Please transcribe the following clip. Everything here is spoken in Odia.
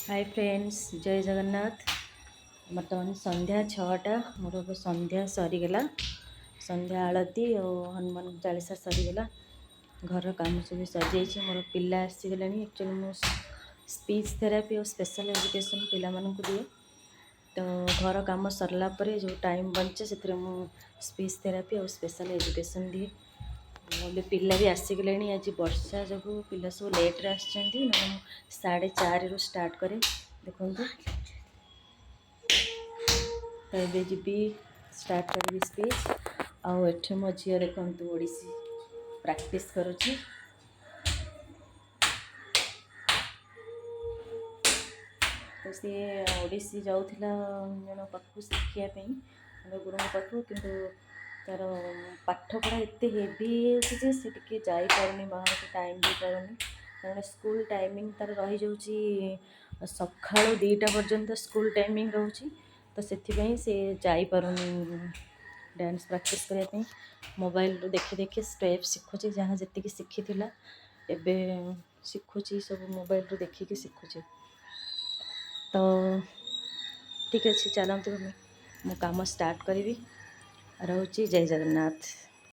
ହାଇ ଫ୍ରେଣ୍ଡସ୍, ଜୟ ଜଗନ୍ନାଥ। ବର୍ତ୍ତମାନ ସନ୍ଧ୍ୟା 6ଟା। ମୋର ଏବେ ସନ୍ଧ୍ୟା ସରିଗଲା। ସନ୍ଧ୍ୟା ଆଳତି ଆଉ ହନୁମାନ ଚାଳିଶା ସରିଗଲା। ଘର କାମ ସବୁ ସରିଯାଇଛି। ମୋର ପିଲା ଆସିଗଲେଣି। ଆକ୍ଚୁଆଲି ମୁଁ ସ୍ପିଚ୍ ଥେରାପି ଆଉ ସ୍ପେଶାଲ୍ ଏଜୁକେସନ୍ ପିଲାମାନଙ୍କୁ ଦିଏ। ତ ଘର କାମ ସରିଲା ପରେ ଯେଉଁ ଟାଇମ୍ ବଞ୍ଚେ, ସେଥିରେ ମୁଁ ସ୍ପିଚ୍ ଥେରାପି ଆଉ ସ୍ପେଶାଲ୍ ଏଜୁକେସନ୍ ଦିଏ। ଆଉ ଏବେ ପିଲା ବି ଆସିଗଲେଣି। ଆଜି ବର୍ଷା ଯୋଗୁଁ ପିଲା ସବୁ ଲେଟ୍ରେ ଆସିଛନ୍ତି, ନହେଲେ ମୁଁ 4:30ରୁ ଷ୍ଟାର୍ଟ କରେ। ଦେଖନ୍ତୁ, ତ ଏବେ ଯିବି, ଷ୍ଟାର୍ଟ କରିବି ସ୍ପିଚ୍। ଆଉ ଏଠି ମୋ ଝିଅ ଦେଖନ୍ତୁ, ଓଡ଼ିଶୀ ପ୍ରାକ୍ଟିସ୍ କରୁଛି। ତ ସିଏ ଓଡ଼ିଶୀ ଯାଉଥିଲା ଜଣଙ୍କ ପାଖକୁ ଶିଖିବା ପାଇଁ, ଗୁରୁଙ୍କ ପାଖକୁ। କିନ୍ତୁ ତା'ର ପାଠପଢ଼ା ଏତେ ହେଭି ହେଇଯାଉଛି ଯେ ସେ ଟିକେ ଯାଇପାରୁନି ବାହାରକୁ, ଟାଇମ୍ ଦେଇପାରୁନି। କାରଣ ସ୍କୁଲ ଟାଇମିଂ ତା'ର ରହିଯାଉଛି, ସକାଳୁ 2ଟା ପର୍ଯ୍ୟନ୍ତ ସ୍କୁଲ ଟାଇମିଂ ରହୁଛି। ତ ସେଥିପାଇଁ ସେ ଯାଇପାରୁନି ଡ୍ୟାନ୍ସ ପ୍ରାକ୍ଟିସ୍ କରିବା ପାଇଁ। ମୋବାଇଲରୁ ଦେଖି ଦେଖି ଷ୍ଟେପ୍ ଶିଖୁଛି। ଯାହା ଯେତିକି ଶିଖିଥିଲା, ଏବେ ଶିଖୁଛି, ସବୁ ମୋବାଇଲରୁ ଦେଖିକି ଶିଖୁଛି। ତ ଠିକ୍ ଅଛି, ଚାଲନ୍ତୁ, ମୁଁ କାମ ଷ୍ଟାର୍ଟ କରିବି। ରହୁଛି, ଜୟ ଜଗନ୍ନାଥ।